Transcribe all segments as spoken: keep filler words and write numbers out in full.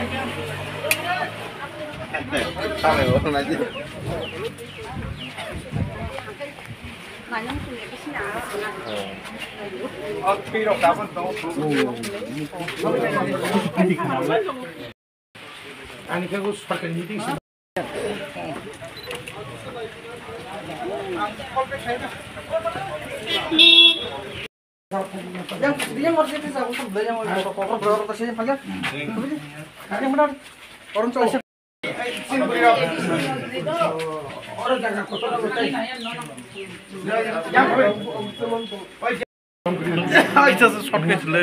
Ani khe bo sarkar meeting se. Yang, yang harus itu saya usah belajar mau kokor berapa sih panjang? Yang benar. Orang cowok. Aisa se short khe chwle.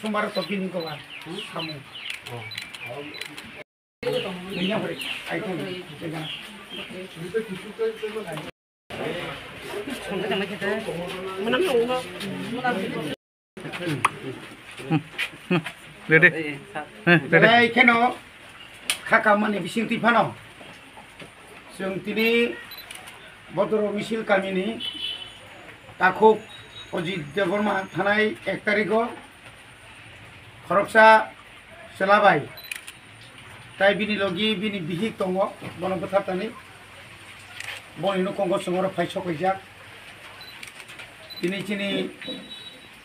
Sumar to kini ko ba. Samu. Ready? Heh, ready. Belai kheno khaka mani bising twi phano. Chwng tini Bodoro Misil kamini takhuk Ajit Debbarma thanai ek tarigo khoroksa chwla bai tai bini logi bini bihik tongo, bono bwthartani boni nukhungo chwng oro phai sokaijak. Tini chini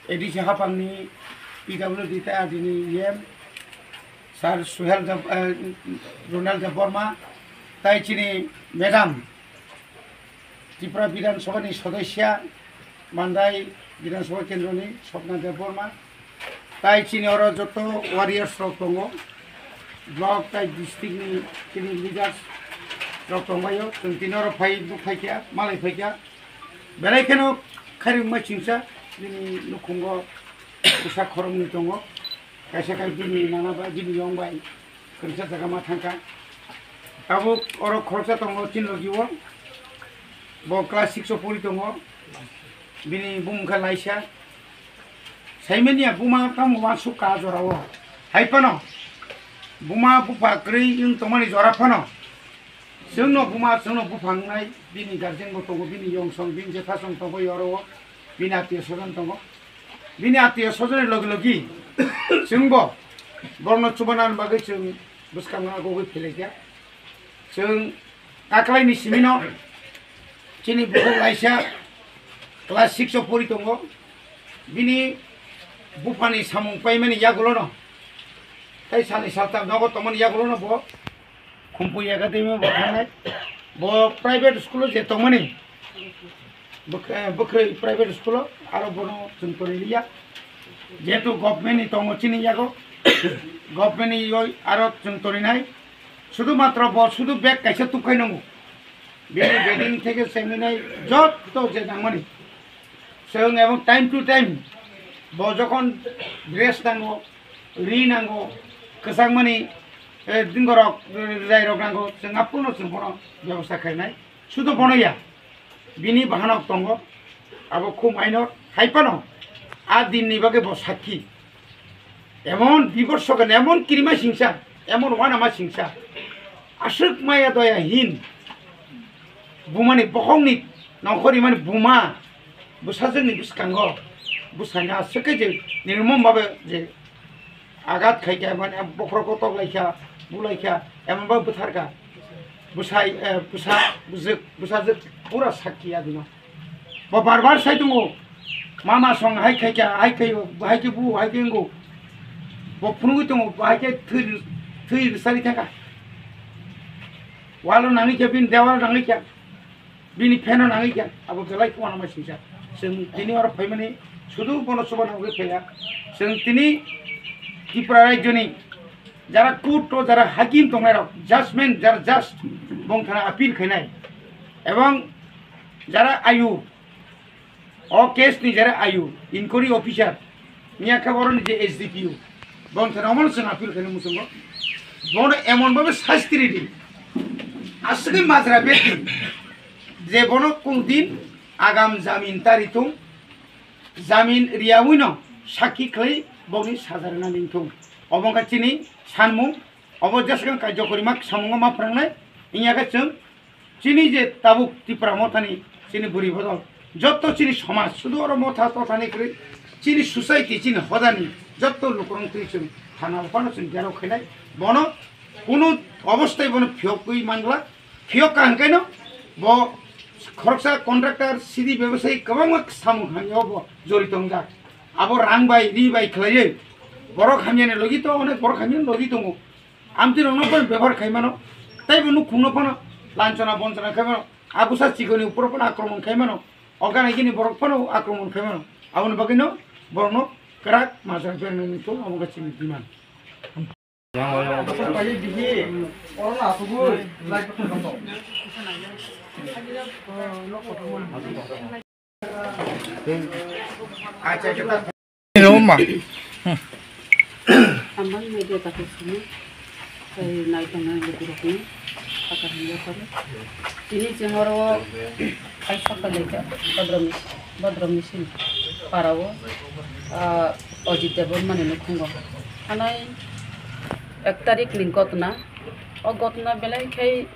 A D C hapangni P W D tai adini E M Sir Suhel Deb-, eh, Ronald Debbarma tai chini madam Tripura Bidhan Sabha ni sodosya, Mandai Bidhan Sabha Kendro ni Swapna Debbarma, tai chini oro joto warriors rok tongo, block tai district ni chini leaders rok tongbaio, chwng tini oro phai, phai kha, malai phai kha, belai kheno khairokma chingsa nini nukhungo bwsa khoroknwi tongo. Kaisa khe bini nana bai, bini yong bai kwrwngsa jaga ma thangkha. Tabuk oro khoroksa tongo chini logi o. Bo class six o pori tongo. Bini bumung khe Laisa. Saimanya buma tamo uansuk ka jora o. Hai phano buma bupha kwrwi wng tongmani jora phano. Chwngno buma, chwngno bupha wngnai, bini guardian bo tongo, bini yong song, bini jetha song tongo yoro o, bini atiyo sojon tongo. Bini atiyo sojonni logi logi chwngbo borokno chubanani bagwi chwng bwskango agogwi phelaikha. Chwng kaklaini simino chini bukhuk Laisa class six o pori tongo. Bini buphani samung paimani yagulono tei salni saltham nogo tongmani yagulono bo Khumpui Academy bo thangnai. Bo private school o je tongmani, bwk-, eh, bwkhwrwi private school o, aro bono chwng tonwi liya. Jehetu government ni tongo chini yago, government ni yoi aro chwng toninai. Sudu matro bo sudu bag kaisa tukhai nango. Bini bedding theke seminai jotto je nangmani. Chwng ebong time to time bo jokhon dress nango, ri nango, kwchangmani, eh, dingorok, eh, rwjairok nango, chwng aphuru chwng bono bebosta khainai. Sudu bono ya, bini bahanok tongo, abo khum ainok, hai phano a dinni bagwi bo sakhi. Emon bibor sogan, emon kirima singsa, emon wanama singsa. Aswk maya doya hin. Bumani bokhokni nongkhor rimani buma bwsajwkni bwskango bwsani aswk khe je nirmom babe je agat khaikha, mane bokhorok kotok laikha, bu laikha, emon babe bwtharkha. Bwsai, eh, bwsa, bwsajwk, bwsajwk pura sakhi adino. Bo bar bar sai tongo, mama song hai khai kha, hai khai, hai khe bu, hai khe wngkho. Bo phunugwi tongo, bo hai khe thwi, thwi rwchari thangkha. Walo nangwi khe, bini dewalo nangwi khe, bini pheno nangwi khe, abo belai khwna mai singsa. Chwng tini oro phaimani sudu bono chuba nangwi phaiya. Chwng tini Tripura rajyoni jara court o jara hakim tongnai rok, judgment jara judge bong thana appeal khainai, ebong jara ayu, o case ni jara ayu, inquiry officer, miya khe boroni je S D P O, bong thana omono chwng appeal khainai muchungo, bono emon babe sasti ridi, aswkhe majra beti, je bono kunu din agam jamin ta ritung, jamin riyawino sakhi khlai bongni saja rwna ningthung, obo wngkha chini sanmung. Obo jeswkang kaijo korima samungo ma phwrwngnai, wngya khe chwng chini je tabuk Tipra Mothani chini bwrwi bodol Jotto chini somaj, sudu oro motha totha ni kwrwi, chini society, chini hodani jotto lukurok twi chwng thana phano chwng gero khainai. Bono kunu obostai bono phiyokwi mangla. Phiyok ka hwnkhe no bo khoroksa contractor, sidi bebasai kwbangma samung hamya o bo jorito wngjak. Abo rang bai, ri bai khlaiwi borok hamyani logi to, onek borok hamyani logi tongo. Amtwi rokno phano bebohar khai mano, tei bo nukhungno phano lanchona bonchona khai mano, agusa chikoni uporo phano akromon khai mano, organ agini borok phano akromon khai mano. Aboni bagwino borokno kwrak majra bermani tong abo wngkha chini demand. Acha, acha. Ino ma. Hambai media takhuk sini, tei naitongnai lukurokno sakha hamya phano. Tini chwng oro hai sakha lekha Badra Mis-, Badra Misil parao, ah, Ajit Debbarmani nukhungo. Thanai ek tarik ni gotna, o gotna belai khai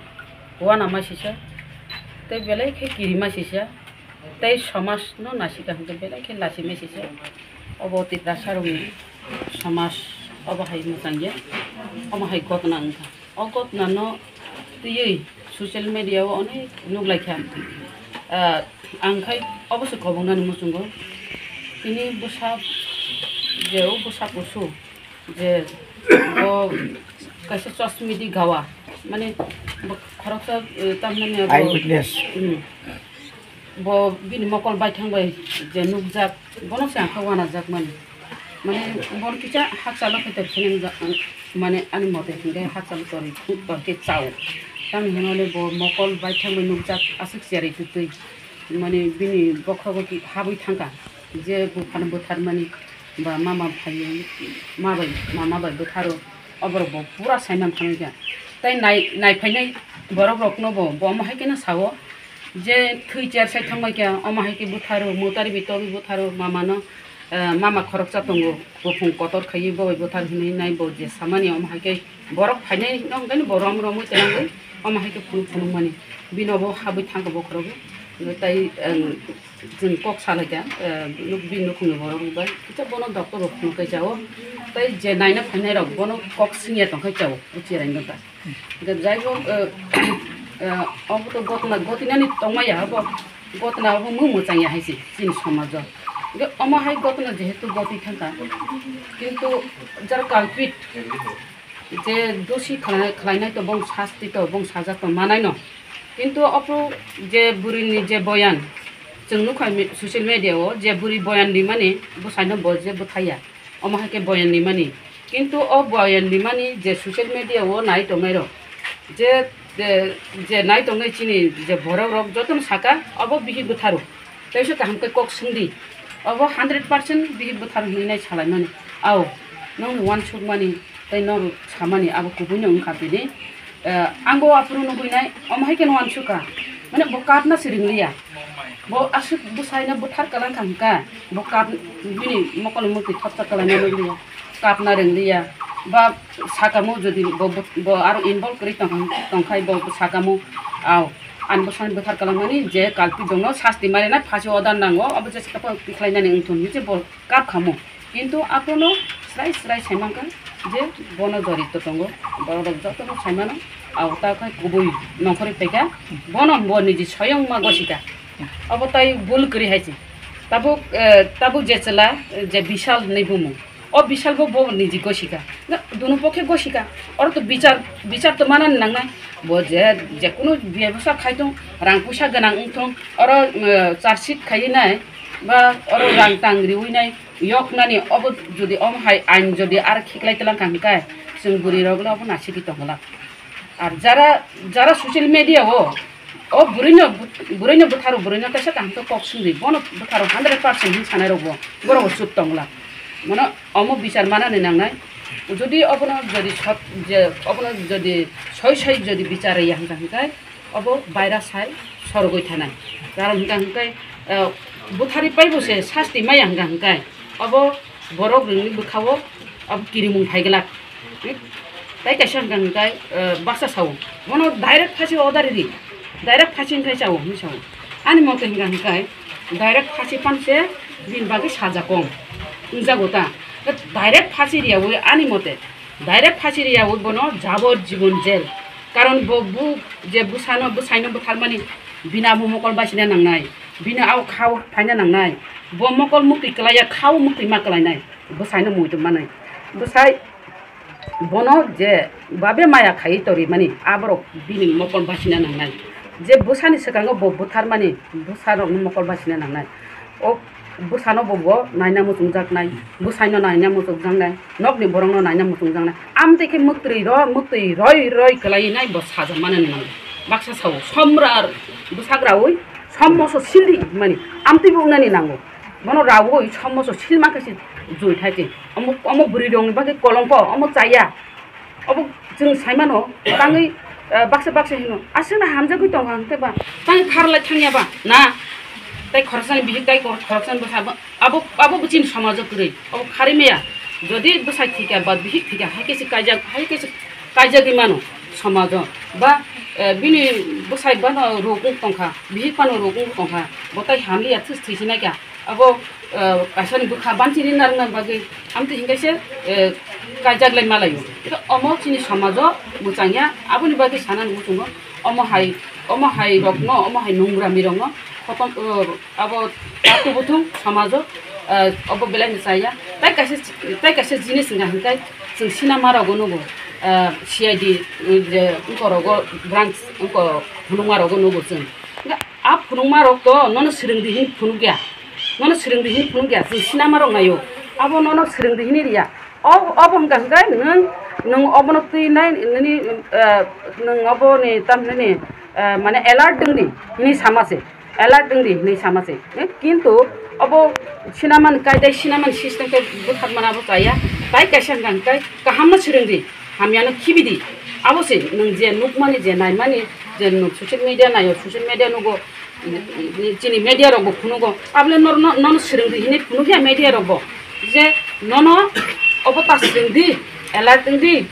uanama sisa, tei belai khe kirima sisa, tei somaj no naisika hwnkhe belai khe lachimai sisa. Obo Tiprasa rokni somaj obo hai mwchangya, omo hai gotna wngkha. O gotna no twiwi social media o onek nukhlaikha. Ah, ang khai obo se kobongnani muchungo. Tini bwsa je o bwsa kusu je bo kaisa chosmidi gawa, mane bo khoroksa, eh, tamni abo, eyewitness. Hmm. Bo bini mokol baithang bai je nukjak, bono se ang khe uanajak mani. Mane bono kisa hakchalo khe tor phunukjak, mane ani mote hwnkhe hakchalo tor, tor khe chao. Tamni hwnwi bo mokol baithang bai nukjak aswk cherwi twtwi. Mane bini bokhrogo ki habwi thangkha, je buphano butharmani ba mama phaio, ma bai, mama bai butharo, oborok bo pura saiman thangkha. Tei nai, naiphainai borok rokno bo, bo omo hai kheno sao, je thwi cher sai thangbai kha, omo hai khe butharo, mutari bi togwi butharo, mamano, eh, mama khoroksa tongo, buphung kotor khaiwi bo bai buthar hinwi nai bo je samani omo hai khe borok phainai no hwnkhe borok romwi twlangwi omo hai khe phunuk phunukmani. Bino bo habwi thangkha bokhorogo. Tei, em, chwng kok salaikha, eh, nuk-, bini nukhungni borok rok bai. Kisa bono doctor rok phunuk khai chao. Tei je naina phainai rok bono kok singya tongkhai chao, o cherai no ta. Hwnkhe jai hok, eh, eh, obo to gotna gotinani tongmaya obo. Gotna obo mung mwchangya hai se chini somajo. Hwnkhe omo hai gotna jehetu goti thangkha. Kintu jara culprit, je dosi khlai-, khlainai to bong sasti to bong sajak to manai no. Kintu opo je bwrwini je boyan, chwng nukha mi-, social media o je bwrwi boyan rimani bwsaino bo je bwthaiya, omo hai khe boyan rimani. Kintu o boyan rimani je social media o nai tongnai rok, je, je, je nai tongnai chini je borok rok jotono saka obo bihik bwtharo. Teisa kaham khe kok swngdi. Obo hundred percent bihik bwthar hinwi nai salaimani. Ao, nokni uansukmani tei nok samani abo kubuino wngkha tini. Eh, ang bo aphuru nugwi nai, omo hai kheno uansukha. Mane bo kapna se ringliya. Bo aswk bwsaino bwthar kwlangkha hwnkha. Bo kap, bini mokol mukti thopsa kwlaina nukliya. Kapna ringliya. Ba sakamo jodi bo, bo, bo aro involve kwrwi tongkha, tongkhai bo sakamo. Ao. Ani bwsani bwthar kwlangmani je culprit dongno sasti marinai phasi order nango, obo jesa khe khlainani wngthun hinwi se bo kap khamo. Kintu abono srai srai sai mankha je bono jorito tongo, borok rok jotono sai mano, abo ta khai kubui nongkhorwi phaikha, bono bo niji soyong ma gosika, obo tai bul kwrwi hai se. Tabuk, eh, tabuk je chwla, eh, je Bishal hinwi bumung. O Bishal bo, bo niji gosika. Na, dunu pokhe gosika. Oro to bichar, bichar to manani nangnai. Bo je, je kunu bebasa khai thung, rang puisa gwnang wng thung, oro, eh, charge sheet khaiwi nai, ba oro rang tang riwi nai, yok nani obo jodi omo hai ain jodi ar khiklai tlang kha hwnkhe, chwng bwrwi rok le obo naisiki tongla. Ar jara, jara social media o, o bwrwino, bwrwino bwtharo, bwrwino kaisa kaham khe kok swngdi, bono bwtharo hundred percent hin sanai rok bo, borok bo chuk tongla. Mano omo bichar manani nangnai. Jodi obono jodi sot, je obono jodi soi soi jodi bichar ya hwnkha hwnkhe, obo baira sai sorogoi thanai. Karon hwnkha hwnkhe, eh, bwthari paibo se sasti maya hwnkha hwnkhe, obo borok rwngni bwkhao obo kirimung phai glak. Tai kaisa hwnkha hwnkhe, eh, baksa sao. Bono direct phasi order ridi. Direct phasi hwnkhe chao, hwnwi sao. Ani mote hwnkha hwnkhe, Direct phasi phan se bini bagwi saja kong wngjago ta. Direct phasi riyawi ani mote, direct phasi riyawi bono jabor jibon jail. Karon bo bu je bwsano, bwsaino butharmani bini abo mokol baisina nangnai, bini abo khao phaina nangnai, bo mokol muktwi kwlaiya khao muktwi ma kwlainai, bwsaino muitu manai. Bwsai bono je babe maya khaiwi torimani, aborok bini mokol basina nangnai. Je bwsani swkango bo butharmani, bwsarokno mokol basina nangnai. O bwsano bo, bo naina muchungjaknai, bwsaino naina muchungjaknai, nokni borokno naina muchungjaknai. Amtwi khe mwktwi ro-, mwktwi roi roi kwlai nai bo sajakmani nango. Baksa sao, somra bwsakraui sommoso sildi mani, amtwi bo wngnani nango. Bono raui sommoso silma khe se jui thai se. Omo, omo bwrwi rokni bagwi kolongko, omo chaya. Obo chwng sai mano, tangwi, eh, baksa baksa hino. Aswkno hamjagwi tongkha hwnkhe ba, tang kharlai thangya ba, na? Tai khoroksani bihik, tai khor-, khoroksani bwsa, abo, abo, abo bo chini somajo kwrwi. Obo kharwi maya. Jodi bwsai thwikha ba bihik thwikha, hai khe se kaijak, hai khe se kaijagwi mano somajo. Ba, eh, bini bwsai bano ruk wng tongkha, bihik bano ruk wng tongkha. Bo tai hamliya, thwi-, thwisinai kha. Abo, eh, kaisani bwkha banchini narwkna bagwi amtwi hinkhe se, eh, kaijaklai malaio. Khe omo chini somajo mwchangya, aboni bagwi sanani muchungo omo hai, omo hai rokno, omo hai nungrami rokno khotom, eh, abo tatu buthung somajo, eh, obo belai ni chaya. Tai kaisa, tai kaisa jinis wngkha hinkhe chwng sinama rogo nugo, eh, C I D, eh, je wngkorogo branch wngko phunukma rogo nugo chwng. Hinkhe a phunukma rok to nono swrwngdi hini phunukya. Nono swrwngdi hini phunukya, chwng sinama rok naio. Abo nono swrwngdi hini riya. Ob-, obo hwnkha hwnkhe nwng, nwng obono twi nai nini, eh, nwng oboni tamhinani, eh, mane alert wngdi hini sama se. Alert wngdi hini sama se. Eh, kintu obo sinamani kaidai, sinamani system khe bwkhatmani abo chaya. Tai kaisa hwnkha hwnkhe kahamno swrwngdi. Hamyano khibidi. Abo se nwng je nukmani, je naimani, je nwng social media naio, social media nugo, chini media rokbo phunugo. Abole nor-, no-, nono swrwngdi hinwi phunukya media rokbo. Je nono obo ta swrwngdi, alert wngdi,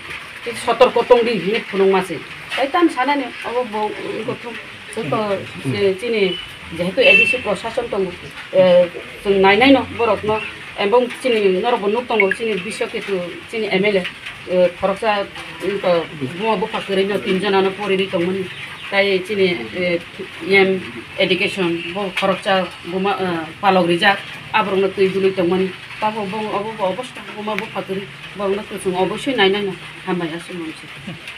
sotorko tongdi hinwi phunukma se. Tai tam sanani obo bo wngkha thung. Joto, eh, chini jehetu A D C prosason tongo, eh, chwng nainaino borokno, ebong chini norokbo nuk tongo, chini Biswa Ketu, chini M L A, eh, khoroksa, eh, buma bupha kwrwino tin jonano poriwi tongmani, tai chini, eh, M education bo khoroksa buma, eh, palok rijak, aborokno twi dului tongmani, tabo bo obo bo obosta buma bupha kwrwi borokno chwng obosoi nainaino. Hambai aswk manse.